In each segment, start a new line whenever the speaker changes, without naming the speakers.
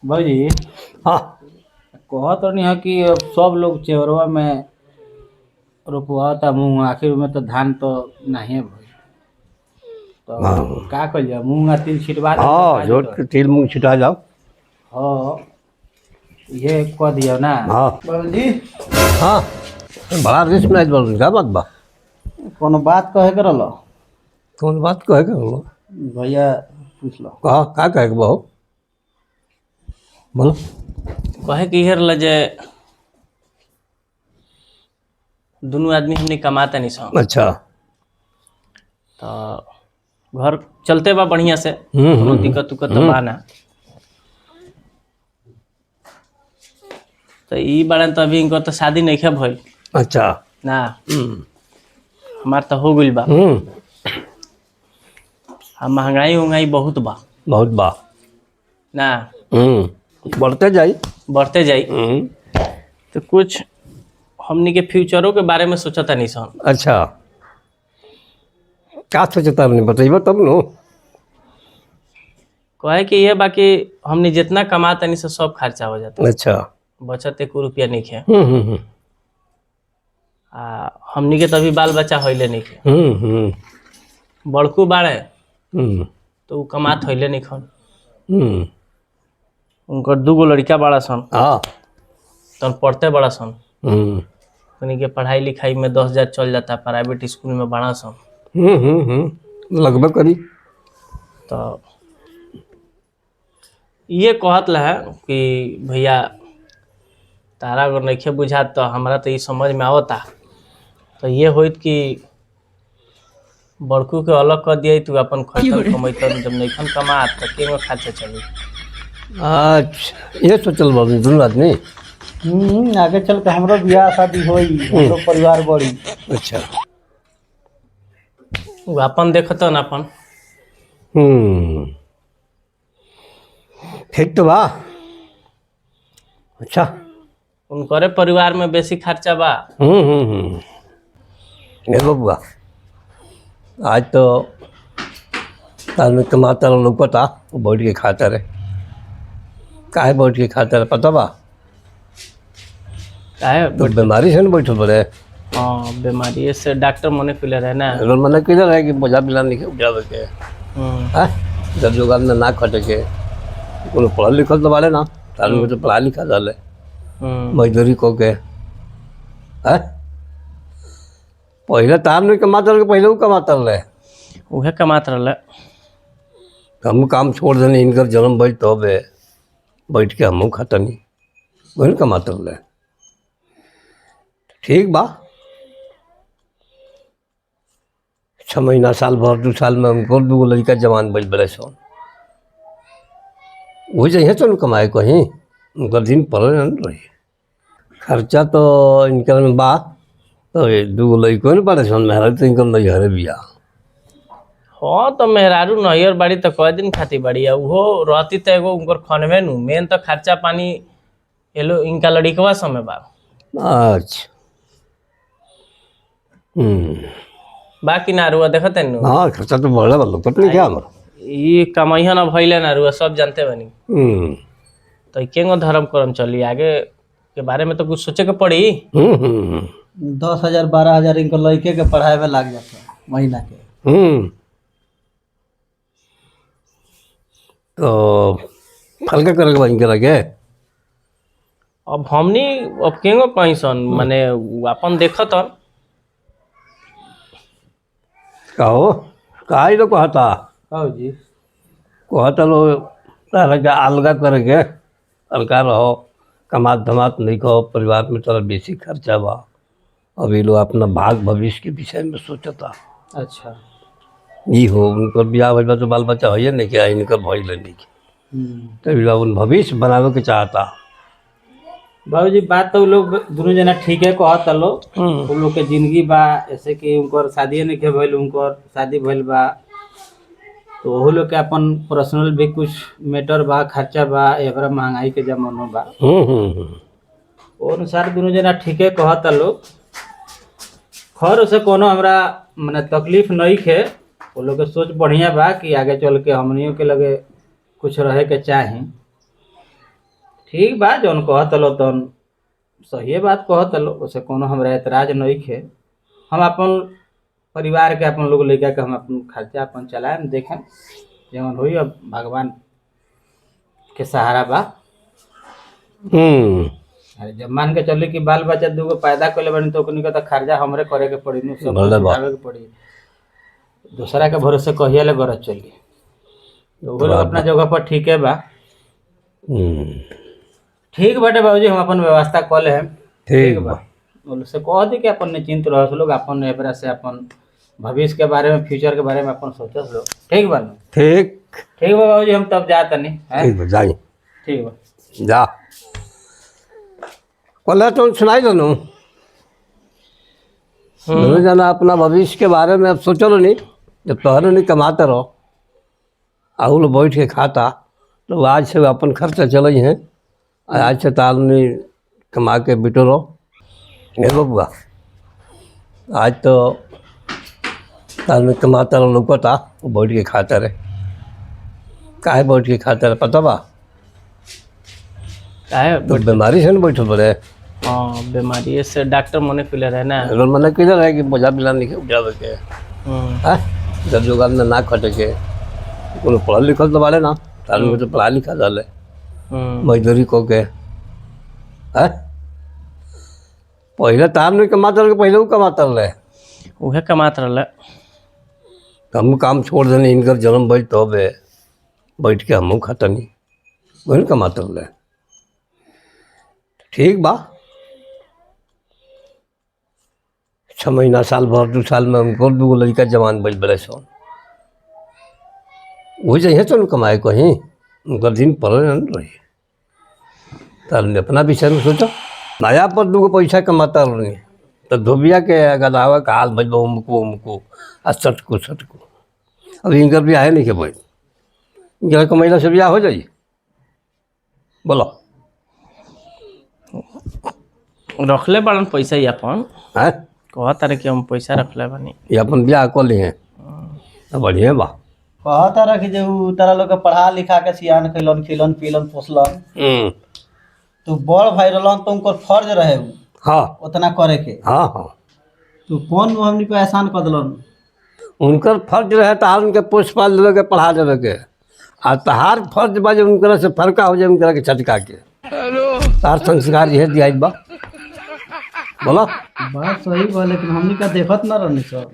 भाजी
हाँ।
कहत रहनी है कि अब सब लोग चेवरवा में रोपवाता मूंग, आखिर में तो धान तो नहीं भइल, तो
हाँ।
का कइल जाए? मूंग आ तिल छिटवा देब तो
हाँ,
का
जोत
जोतल?
के तिल मूंग छिटा जाओ।
हाँ, ये कह दियो ना।
हाँ।
बाबूजी।
हाँ, बड़ा रिस्क में बोल, का बात बा?
कोनो बात कहे के रहलो।
कौन बात कहे के बोलो?
भैया पूछ लो।
कहा, का कहे के बा हो? बोलो।
कहे के इहे रहल जे दुनू आदमी हमनी कमाता नहीं सन।
अच्छा।
तो घर चलते बा बढ़िया से, कोनो दिक्कत उक्कत तो बा ना। तो ई बारन तो अभी इनकर तो शादी नहीं भइल।
अच्छा।
ना, हमार तो हो गइल बा। आ महंगाई उंगाई बहुत बा।
बहुत बा।
ना।
बढ़ते जाई।
बढ़ते जाई। तो कुछ हमनी के फ्यूचरों के बारे में सोचता नहीं सन।
अच्छा, का सोचता नहीं, बतैबो तब नु।
कहे कि ये बाकी हमनी जितना कमाता नहीं से सब खर्चा हो जाता।
अच्छा।
बचत एको रुपया नहीं है।
हम्म हम्म हम्म।
आ हमनी के तो अभी बाल बच्चा होइले नहीं है।
हम्म हम्म
बड़कू बाड़े, तो उ कमात होइले नहीं खन। उनकर दूगो लड़का बड़ा सन। तन पढ़ते बड़ा सन। उन्हीं के पढ़ाई लिखाई में 10,000 चल जाता, प्राइवेट स्कूल में बड़ा सन।
हम्म हम्म हम्म लगभग करी।
तो ये कहत लहे कि भैया, तारा अगर नइखे बुझात तो हमरा तो ये समझ में आवता, तो ये होइत कि बड़कू के अलग कर दिया, तू अपन खैतन कमैतन। जब नइखन कमात तो केगो खर्चा चली?
अच्छा, ये सोचल बा दुनू आदमी।
आगे चल के हमरो बियाह शादी होई, हमरो परिवार बढ़ी।
अच्छा।
उ अपन देखतन अपन।
ठीक तो बा, अच्छा।
उनकरे परिवार में बेसी खर्चा बा।
हम्म हम्म हम्म ए बबुआ, आज तो आदमी कमाता रह लौकता, बैठ के खाता रहे। काहे बैठ के खाता रहे, पता बा?
काहे?
तो बीमारी से ना बैठल बड़े।
हाँ, बीमारी से डॉक्टर मने पीले रहे ना।
रोज मना किधर है कि बोझा बिला नहीं उठावे के। हाँ, जब जोगार में ना खटे के, कोनो पढ़ल लिखल तो बाड़े ना, तारू के तो पढ़ा लिखा डाले। मजदूरी को के हैं, पहले तार नहीं कमाता रहे, पहले वो कमाता रहे।
उहे कमात रहले।
हम काम छोड़ देने, इनकर जन्म भइल तब है बैठ के हमहू खतनी, वही कमाता रहे। ठीक बा, 6 महीना, साल भर, 2 साल में हमको दूगो लड़का जवान भइल बड़े सन, वही जइहे तो न कमाए कहीं, उनकर दिन पड़ल न रही। खर्चा तो इनकर में बा, तो ये दूगो लड़को न बड़े सन, मेहरा तो इनकर नैहरे बिया।
हाँ, तो मेहरारू नैहर बाड़ी तो कए दिन खातिर बाड़ी, आ उहो रहती तो एगो उनकर खनवे नु मेन तो खर्चा पानी एलो इनका लड़िकवा समय बा।
अच्छा।
बाकी ना रुआ देखते नु।
हाँ, खर्चा तो बढ़ले बा, लौकत नहीं क्या हमारा?
ई कमाइया ना भइले ना, रुआ सब जानते बानी। तो केंगो धर्म करम चली, आगे के बारे में तो कुछ सोचे के पड़ी।
हम्म हम्म
10,000 12,000 इनकर लड़के के पढ़ाई में लाग जाता महीना के।
तो हल्का करे के बा इनकरा के।
अब हमनी अब केंगो कहीं सन, माने उ अपन देखतन।
कहो, का ही लोग कहता?
कहो जी।
कहता लो तारा के अलगा करे के, अलगा रहो, कमात धमात नहीं कहो, परिवार में तोरा बेसी खर्चा बा। अभी लोग अपना भाग भविष्य के विषय में सोचता।
अच्छा।
ई हो, उनकर बियाह भइल बा तो बाल बच्चा होइए नहीं के, इनकर भइल नहीं के। तो ई लोग उन भविष्य बनावे के चाहता।
बाबूजी, बात तो उ लोग दोनों जना ठीक है कहत लो। उ लोग के जिंदगी बा ऐसे कि उनकर शादी नहीं के भइल, उनकर शादी भइल बा, तो ओहू लोग के अपन पर्सनल भी कुछ मैटर बा, खर्चा बा, एकरा महंगाई के जमाना बा।
हम्म हम्म हम्म।
ओ अनुसार दुनू जना ठीके कहता लोग। खैर, उसे कोनो हमरा मने तकलीफ नहीं है। वो लोग के सोच बढ़िया बा कि आगे चल के हमनियों के लगे कुछ रहे के चाही। ठीक बा, जौन कहत लो तौन सहिए बात कहत लो, ओसे कोनो हमरा एतराज नहीं खे। हम अपन परिवार के अपन लोग लइका के हम अपन खर्चा अपन चलाएम, देखेम जवन होई, अब भगवान के सहारा बा।
हम्म।
अरे जब मान के चली कि बाल बच्चा दूगो पैदा कइले बानी तो ओकनी के तो खर्चा हमरे करे के पड़ी नु, सब
भले बा।
उठावे के पड़ी, दूसरा के भरोसे कहिया ले गरज चली। तो वो लोग अपना जगह पर ठीके बा।
हम्म।
ठीक बाटे बाबूजी, हम अपन व्यवस्था कऽ लेम।
ठीक बा।
बोलो से कह दी कि अपन निश्चिंत रह लोग, अपन एबरा से अपन भविष्य के बारे में, फ्यूचर के बारे में अपन सोचस लोग। ठीक बा नु?
ठीक।
ठीक बा बाबूजी, हम तब जा तनी हैं?
ठीक बा, जाई।
ठीक बा।
जा कल तो सुनाई दो दोनों जना अपना भविष्य के बारे में अब सोचलो नहीं। जब तोहरे नहीं कमाते रहो आ लोग बैठ के खाता तो आज से अपन खर्चा चल हैं, आज से तो आदमी कमा के बिटोरो। हे बबुआ, आज तो आदमी कमाता रहो लौकता, बैठ के खाता रहे। काहे बैठ के खाता रहे पता बा?
काहे?
तो बीमारी से ना बैठल बड़े।
हाँ, बीमारी से डॉक्टर मने पीले रहे ना।
रोल मने किधर है कि बोझा बिला नहीं उठावे के।
हम्म।
हाँ, जब जोगार में ना खटे के, कोनो पढ़ल लिखल तो बाड़े ना, तारू तो पढ़ा लिखा डाले।
हम्म।
मजदूरी को के हैं पहले तार नहीं कमाता रहे, पहले वो कमाता रहे।
उहे कमात रहले।
हम काम छोड़ देने, इनकर जन्म भइल तो बे बैठ के हमहू खतनी, वही कमाता रहे। ठीक बा, 6 महीना साल भर 2 साल में हमको दूगो लड़का जवान भइल बड़े सन, वही जइहे तो न कमाए कहीं, उनकर दिन पड़ल न रही। तार अपना विषय में सोचो, नया पर दूगो पैसा कमाता रही तो धोबिया के गदावा का हाल भइल बा, उमको उमको आ सटको सटको। अब इनकर बियाहे नहीं के भइल, इनकर कमैला से बियाह हो जाई? बोलो।
रखले बड़न पैसा ही अपन।
हैं?
कहत रहे कि हम पैसा रखले बानी।
ये अपन बियाह कऽ ली हैं तो बढ़िया बा।
कहता रह कि जे उ तारा लोग के पढ़ा लिखा के सियान खैलन, खिलन पिलन पोसलन, तू बड़ भाई रहलन तो उनकर फर्ज रहे उ
हाँ।
उतना करे के।
हाँ हाँ।
तू कौन हमनी पे एहसान कर दिलन?
उनकर फर्ज रहे तहार उनके पोष पाल देवे के, पढ़ा देवे के, आ तहार फर्ज बा जे उनकरा से फरका हो जाए, उनकरा के छटका के। तहार संस्कार यह दिया बा। बोलो।
बात सही बा, लेकिन हमनी का देखत ना रहनी सब।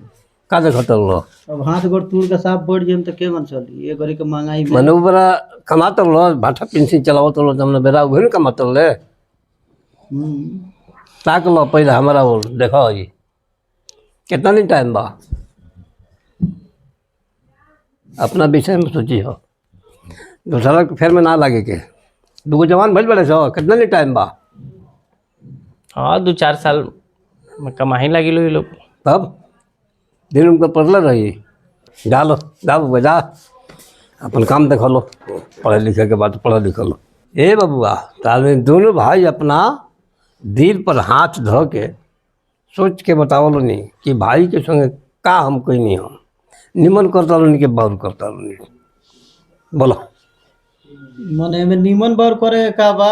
का देखत रहो?
अब हाथ गोड़ तूर के साफ बढ़ जाए तो के मन चली ये घड़ी के महंगाई में।
मने उ बड़ा कमात रहो, भाटा पेंसिल चलावत रहो, हमने बेरा उहे न कमात रहे।
हम्म।
ताक लो पहले हमारा वो देखो जी कितना दिन टाइम बा, अपना विषय में सोची हो, दूसरा के फेर में ना लागे के। दूगो जवान भइल बड़े सो, कितना दिन टाइम बा?
हाँ, 2-4 साल में कमाही लगी लो ये लोग।
तब दिन उनका पड़ल रही। जा लो, जा बबुआ जा, अपन काम देख लो, पढ़े लिखे के बाद पढ़ लिख लो। ए बबुआ, ताले दोनों भाई अपना दिल पर हाथ धो के सोच के बतावलो नहीं कि भाई के संगे का हम कोई नहीं, हम निमन करता नहीं के बाउर करता नहीं? बोलो।
मने में निमन बर करे का बा,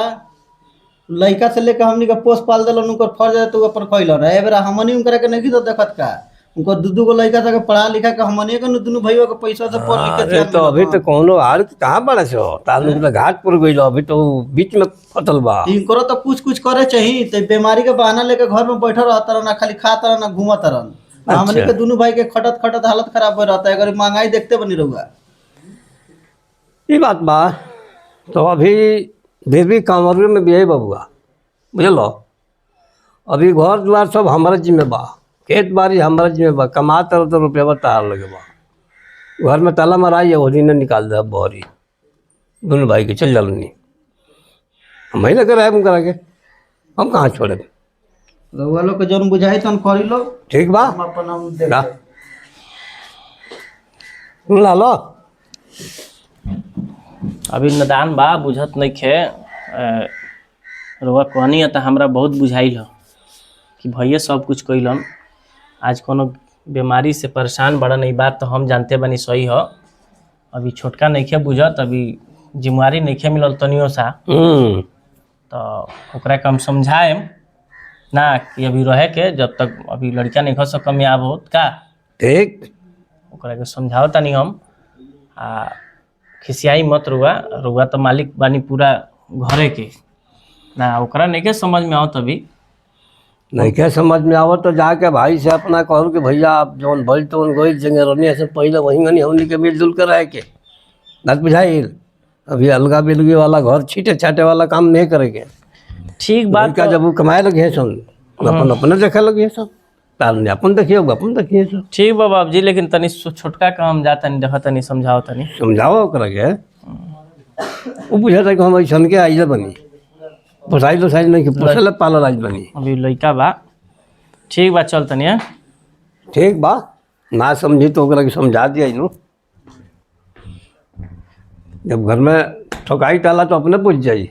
लइका से लेके हमनी के पोस पाल देलन, उनकर फर्ज है तो उ अपन खइलन। ए बेरा हमनी उनकरा के नहीं तो देखत का, उनकर दू दू गो लइका के पढ़ा लिखा के हमनी के दुनू भाइयों के पैसा से पढ़ लिख के
अरे
सियान
तो अभी
मिलल।
तो कोनो आर कहाँ बड़ा से हो, तालू तो घाट पर गइल, अभी तो बीच में फटल बा।
इनकरो तो कुछ कुछ करे चाहिए, तो बीमारी के बहाना लेके घर में बैठल रहता रहन, ना खाली खाता रहन ना घूमत रहन। हमनी के दुनू भाई के खटत खटत हालत खराब हो रहता है, अगर महंगाई देखते बनी रहुआ।
ये बात बा। तो अभी देवी कांवर में भी है बबुआ, बुझलो? अभी घर द्वार सब हमारे जिम्मे बा, खेत बाड़ी हमारे जिम्मे बा, कमा तर तो रुपया तार लगे बा। घर में ताला मराई है, वो दिन निकाल दे बहरी, दोनों भाई के चल जालो नहीं, हम ही लगे रहे करा के, हम कहाँ छोड़े।
रहुआ लोग के जौन बुझाई तौन करी लो।
ठीक बा।
हम अपन हम देख
जा। सुन ला लो।
अभी नदान बा, बुझत नहीं खे। रुआ कहनी है तो हमरा बहुत बुझाइल ह कि भैया सब कुछ कैलन, आज कोनो बीमारी से परेशान बड़न, ई बात तो हम जानते बनी सही ह। अभी छोटका नइखे बुझत, अभी जिम्मेवारी नइखे मिलल तनियो सा।
हम्म।
तो ओकरा के हम समझाएम ना कि अभी रहे के जब तक अभी लड़का नहीं खस कामयाब होत का।
ठीक।
ओकरा के समझाओ तनी हम। आ खिसियाई मत रुआ, रुआ तो मालिक बानी पूरा घरे के ना, ओकरा नहीं के समझ में आओ तभी।
नहीं क्या समझ में आवत तो जाके भाई से अपना कहूँ कि भैया आप जौन भइल तौन गइल, जंगे रहनी से पहले वहीं गनी हमनी के मिलजुल के रहे के बात बुझाइल। अभी अलगा बिलगी वाला घर छीटे छाटे वाला काम नहीं करे के।
ठीक बात।
लड़का जब वो कमाए लगे हैं सन, अपन अपने देखे लगे हैं सब, तार अपन देखिए अपन देखिए सब।
ठीक बा बाबूजी, लेकिन तनी छोटका काम जा तनी देख तनी समझाओ तनी।
समझाओ ओकरा के। वो बुझा कि हम ऐसन के आइले बनी, पोसाइल ओसाइल नहीं कि पोसल पालल आइल बनी।
अभी लड़का बा। ठीक बा, चल तनी हैं?
ठीक बा, ना समझी तो ओकरा के समझा दिया नु। जब घर में ठोकाई टाला तो अपने पूछ जाई।